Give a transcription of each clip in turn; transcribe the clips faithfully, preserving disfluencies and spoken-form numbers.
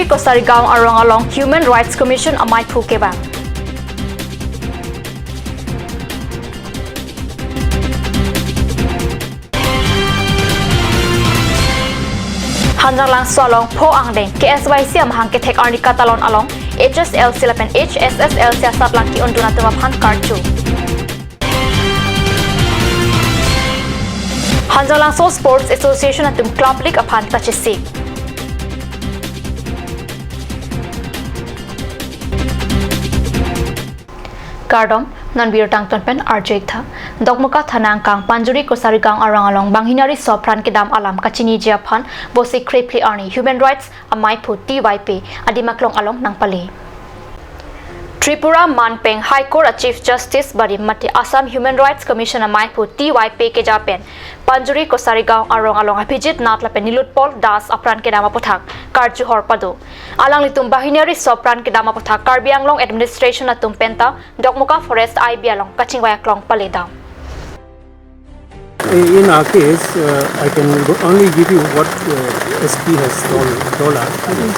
Kosarigaon arong along Human Rights Commission amaiphu kevang. Hanjanglangso along pho angdeng K S Y C amahang kethek arni katalon along H S L C lapen H S S L C asatlang ki-undun atum aphan karju. Hanjanglangso Sports Association atum Club League aphan kachesik. Kardom, non birta angton pen arju-ik tha. Dokmoka thana angkang Panjuri Kosarigaon arong along banghini riso apran kedam alam kachiniji aphan Vosik kre phli arni Human Rights amaiphu T Y P adim aklong along nangpale. Tripura manpeng High Court a Chief Justice barim mate Assam Human Rights Commission amaiphu T Y P keja pen Panjuri Kosarigaon arong along Abhijit Nath lapen Nilotpal Das apran kedam aputhak karju hor pado. Alanglitum banghini riso apran kedam aputhak Karbi Anglong Administration atum penta Dokmoka Forest I B along kachingvai aklong paledam. In our case, uh, I can go, only give you what, uh, S P has told, told us. I think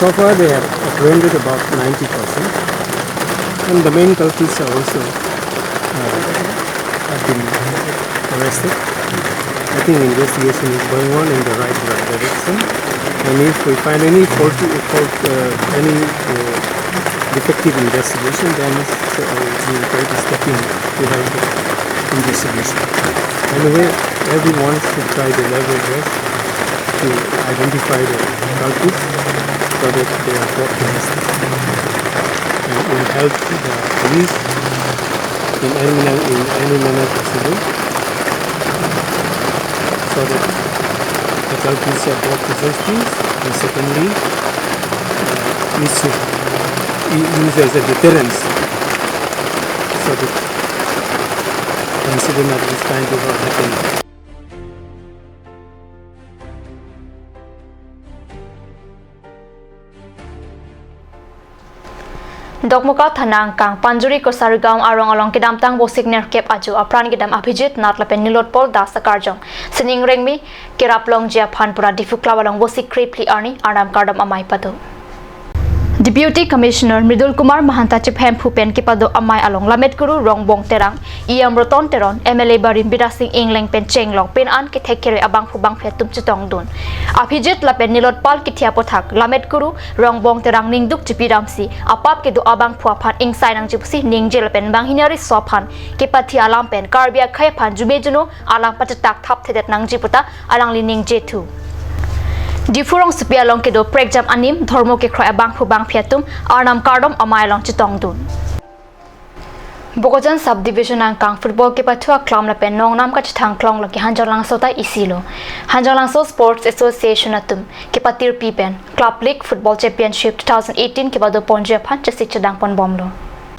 so far they have apprehended about ninety percent, and the main culprits are also, uh, have been arrested. I think investigation is going on in the right direction, and if we find any faulty, fault, uh, any, uh, defective investigation, then, uh, we will try to step in to help the investigation. Anyway, everyone should try their level best to identify the culprits so that they are brought to justice. And we help the police in any man-, in any manner possible, so that the culprits are brought to justice, and secondly, uh, we should u-, use as a deterrence, so that incident of this kind do not happen. Dokmoka thana angkang Panjuri Kosarigaon arong along kedamtang Vosik nerkep ajo apran kedam Abhijit Nath lapen Nilotpal Das akarjong sining rengmi kerap longji aphan pura Diphu Club along Vosik kre phli arni Arnam kardom amei pado. Deputy Commissioner Mridul Kumar Mahanta chephemphu pen kepado amei along Lammet Kuru Rongbong Terang, E M Roton Teron, M L A barim Bidya Sing Engleng pen chenglok pin an kethek kere abangphu bangphi atum chetongdun. Abhijit lapen Nilotpal kithi aputhak Lammet Kuru Rongbong Terang ningduk chipidamsi apap kedo abangphu aphan ingsai nangji pusi ningje lapen banghini riso aphan kepathi alam pen Karbi akhei aphan jume juno alam pachetak thapthedet nangji puta alangli ningje thu. Diphu rongsopi along kedo prekjam anim dhormo kekroi abangphu bangphi atum Arnam kardom amei along chetongdun. Bokajan Subdivision angkang football kepathu aklam lapen nongnam kachethang klong lake Hanjanglangso ta isilo. Hanjanglangso Sports Association atum kepatirpi pen Club League Football Championship two thousand eighteen kepado ponji aphan chesik chedang ponbomlo.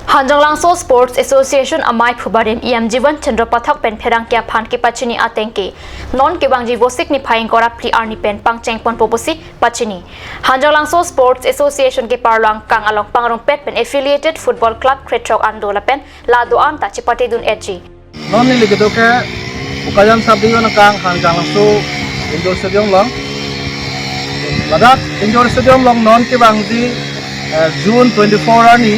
Hanjanglangso Sports Association amaiphu barim E M Jivan Chandra Pathak pen pherangke aphan kepachini atengke non kevangji Vosik niphai ingkoi ra phli arni pen pangcheng ponpo pusi pachini. Hanjanglangso Sports Association keparlo angkang along pangrumpet pen affiliated football club krethrok an do lapen la do-an ta chepatedun etji. Non neli kedo ke Bokajan Subdivision angkang Hanjanglangso Indoor Stadium along. Ladak Indoor Stadium along non kevangji, eh, June twenty-four arni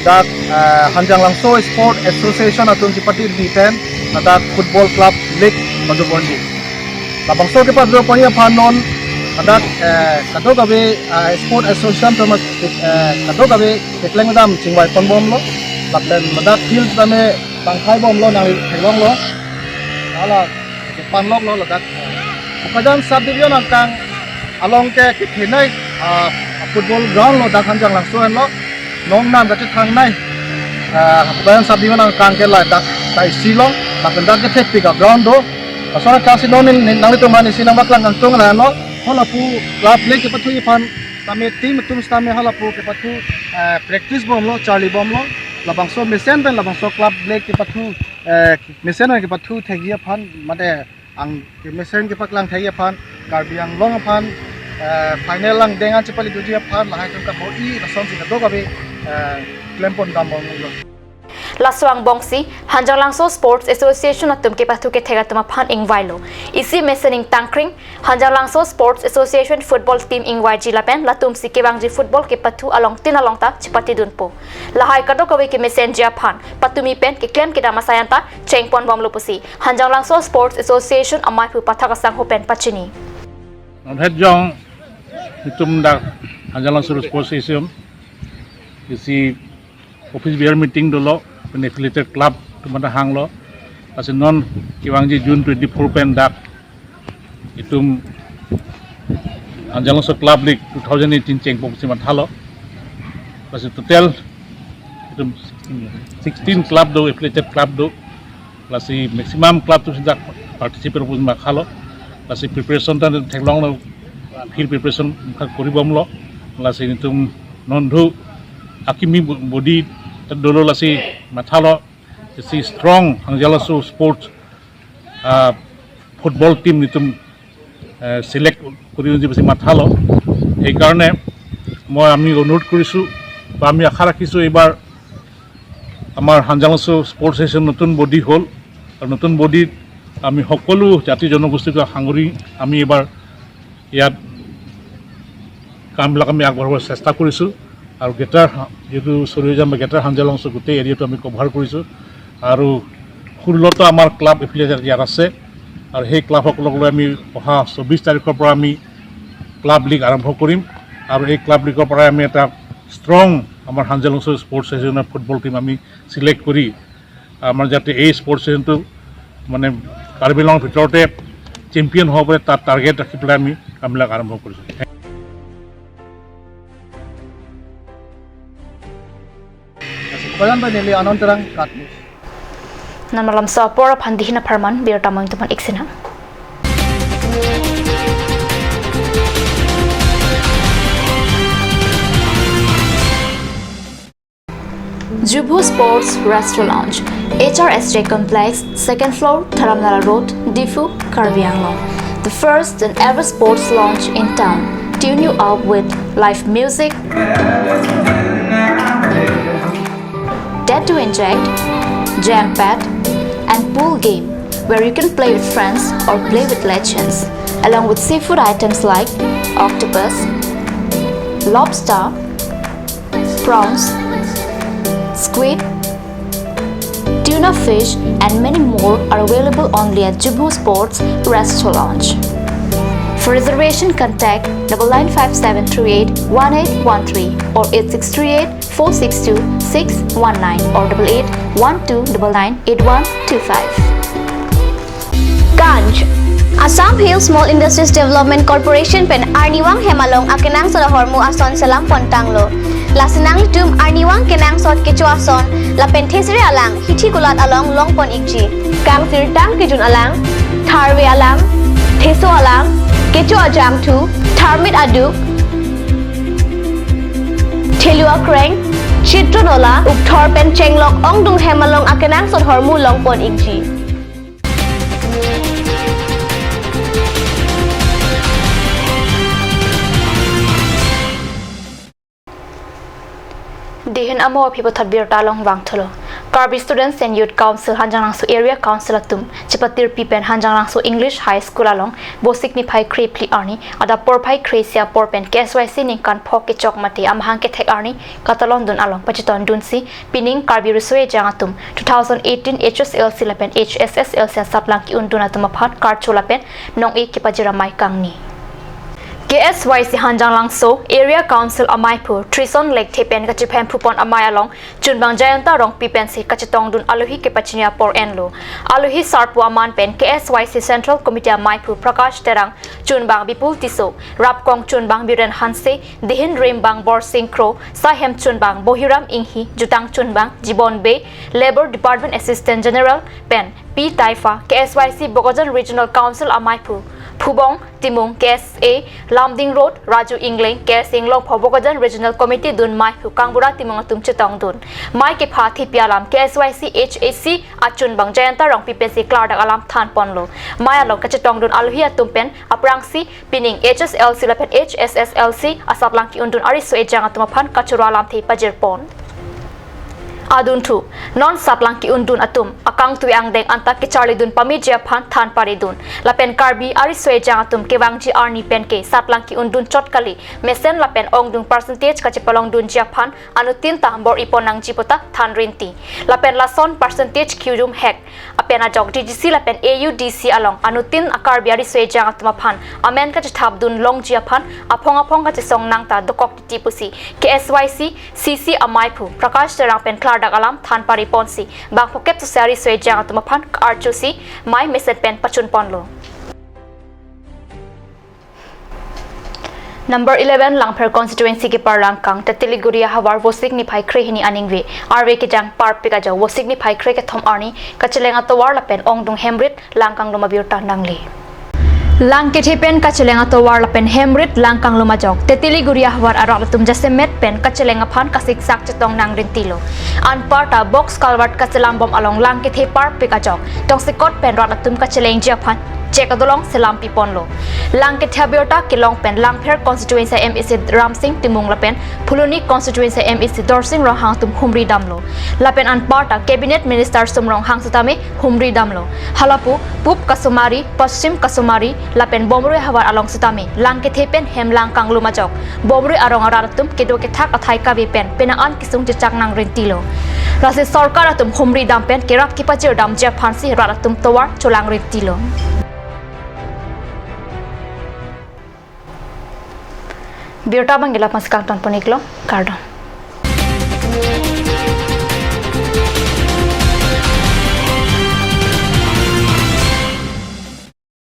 dak, eh, Hanjanglangso Sport Association atum chepatiri pen ladak Football Club League pado ponji. Labangso kepado ponji aphan non ladak, eh, kadokave, eh, Sport Association atum, eh, kadokave keklem kedam chingvai ponbomlo. Lapen ladak field tame bang khai bomlo nangli theklonglo. Hala panloklo ladak. Bokajan Subdivision angkang along ke kethenei, ah, football ground lo dak Hanjanglangso henlo. Nongnam kachethangnei, ah, Bokajan Subdivision angkang ke ladak ta isi lo. Lapen dak kethepik a-ground do. Lason athak si non neli nanglitum aphan isi nangpaklang kangtung lahenlo. Halapu Club League kepathu aphan tame team atum sitame halapu kepathu, eh, practice bomlo, charli bomlo. Labangso mesen pen labangso Club League kepathu, eh, mesen pen kepathu thekji aphan mate ang kemesen kepaklang thekji aphan Karbi Anglong aphan, eh, final langdeng an chepaleduji aphan lahai atum kamo-i lasonsi kadokave, eh, klem pondam bomlo. Laso angbongsi Hanjanglangso Sports Association atum kepathu kethek atum aphan ingvailo. Isi mesen ingtangkring Hanjanglangso Sports Association football team ingvaiji lapen latumsi kevangji football kepathu alongtin along ta chepatidunpo. Lahai kadokave kemesenji aphan patumi pen keklem kedam asai anta chengponbomlo pusi Hanjanglangso Sports Association amaiphu Pathak Asangho pen pachini. Non het jong itum dak Hanjanglangso Sports Association isi office bearer meeting dolo, pen affiliated club atum anta hanglo. Lasi non kevangji June twenty-four pen dak itum Hanjanglangso Club League two thousand eighteen chengpon pusi mathalo. Lasi total itum sixteen club do, affiliated club do. Lasi maximum club atum si dak participate pusi mathalo. Lasi preparation ta theklonglo, field preparation kha koribomlo. Lasi itum non dhu akimi bo-, body ta dolo, lasi mathalo isi strong Hanjanglangso sports, ah, football team itum, eh, select kori unji pusi mathalo. Ei karone moi, আমি অনুৰোধ কৰিছো বা আমি আশা ৰাখিছো এইবাৰ আমাৰ Hanjanglangso Sports Association নতুন body হ'ল আৰু নতুন bodyত আমি সকলো জাতি জনগোষ্ঠীক সাঙুৰি আমি এইবাৰ ইয়াত কামবিলাক আমি আগবঢ়াবলৈ চেষ্টা কৰিছো। আৰু greater হা-, যিহেতু চৰিজাম বা greater Hanjanglangso গোটেই area টো আমি cover কৰিছো। আৰু ষোল্লটা আমাৰ club affiliated ইয়াত আছে। আৰু সেই club সকলক লৈ আমি অহা চৌব্বিছ তাৰিখৰ পৰা আমি club league আৰম্ভ কৰিম। আৰু এই club leagueৰ পৰাই আমি এটা strong আমাৰ Hanjanglangso Sports Associationৰ football team আমি select কৰি আমাৰ যাতে এই sports seasonটো মানে কাৰ্বি আংলঙৰ ভিতৰতে champion হ'ব পাৰে, তাত target ৰাখি পেলাই আমি কামবিলাক আৰম্ভ কৰিছো। Koyan bai neli Anand Terang, KAT News. Non malomso apor aphan dihin apharman birta moing tuman iksina. Jubho Sports Restaurant Lounge, H R S J Complex, second floor, Dharamnala Road, Diphu, Karbi Anglong. The first and ever sports lounge in town. Tune you up with live music, Dare to Inject, Jam Pad, and pool game where you can play with friends or play with legends, along with seafood items like octopus, lobster, prawns, squid, tuna fish, and many more are available only at Jubho Sports Restaurant Lounge. For reservation, contact double nine five seven three eight one eight one three or eight six three eight four six two six one nine or double eight one two double nine eight one two five. Ganj. Assam Hill Small Industries Development Corporation pen arnivang hem along akenangsot ahormu ason selam pontanglo. Lasi nanglitum arnivang kenangsot kecho ason lapen thesere alang hithi kulat along longpon ikji. Kangsirtang kejun alang, tharve alang, theso alang, kecho ajangthu, tharmit aduk, thelu akreng, chitron ola, ukthor pen chenglok ongdung hem along akenangsot ahormu longpon ikji. Dihin amo aphi puthot birta along vangthulo. Karbi Students and Youth Council Hanjanglangso Area Council atum chepatirpi pen Hanjanglangso English High School along Bosik niphai krephli arni adap porphai kre-isi apor pen K S Y C ningkan pho kechok mate amahang kethek arni katalon dun along pachetong dunsi pining Karbi riso ejang atum two thousand eighteen H S L C lapen H S S L C asaplang ki-un dun atum aphan karcho lapen nong-e kepajir amei kangni. K S Y C Hanjanglangso Area Council ameiphu Trison Lekthe pen kachephemphu pon amei along chunbang Jayanta Rongpi pensi kachetong dun alohi kepachini apor enlo. Alohi sarpo aman pen K S Y C Central Committee ameiphu Prakash Terang, chunbang Bipul Tisso, rapkong chunbang Biren Hanse, dihin rimbang Borsing Kro, saihem chunbang Bohiram Inghi, jutang chunbang Jibon Bey, Labour Department Assistant General pen P Taifa, K S Y C Bokajan Regional Council ameiphu Phubong Timung, K S A Lumding Road Raju Engleng, K S Inglongpho Bokajan Regional Committee dun meiphu Kangbura Timung atum chetong dun. Mei kepha thipi alam K S Y C H A C achunbang Jayanta Rongpi pensi klardak alam than ponlo. Mei along kachetong dun alohi atum pen aphrangsi pining H S L C lapen H S S L C asaplang ki-un dun ariso ejang atum aphan kachoro alamthe pajir pon. Adunthu, non satlang ki-undun atum akangtui angdeng anta kecharlidun pameji aphan than paridun. Lapen Karbi ariso ejang atum kevangji arni penke satlang ki-undun chot kali, mesen lapen ongdung percentage kachepalongdunji aphan anuttin ta bor-ipon nangji puta than rinti. Lapen lason percentage kirum hek apen ajok D G C lapen A U D C along anuttin a-Karbi ariso ejang atum aphan amen kachethapdun longji aphan aphong aphong kachesong nang ta dokok titi pusi K S Y C C C amaiphu Prakash Terang pen klardak alam than pariponsi bang phokep sose ariso ejang atum aphan archusi mei mesen pen pachunponlo. Number eleven Langpher constituency keparlangkang Tetiliguri ahavar Vosik niphai kre hini aningve arve kejang parpik ajok Vosik niphai kre kethom arni kacheleng atovar lapen ongdung hemrit lang kanglum abirta nangle. Lang kethe pen kacheleng atovar lapen hemrit lang kanglum ajok Tetiliguri ahavar arat atum jasemet pen kacheleng aphan kasiksak chetong nang rintilo. Anparta box culvert kachelam bom along lang kethe parpik ajok tongsekot pen rat atum kachelengji aphan chek adolong selam piponlo. Lang kethe abirta kelong pen Langpher constituency M A C Ramsing Timung lapen Phuloni constituency M A C Dorsing Ronghang atum humri damlo. Lapen anparta cabinet minister Sum Ronghang sitame humri damlo. Halapu Pup Kasumari, Paschim Kasumari lapen Bomrui ahavar along sitame lang kethe pen hem lang kanglum ajok Bomrui arong arat atum kedo kethak athai kave pen penang an kesung chechak nang rintilo. Lasi sorkar atum humri dam pen kerap kepachir damji aphansi rat atum tovar cholang rintilo. Birta abang ke la-an pensi kangtonpon-iklo, kardom.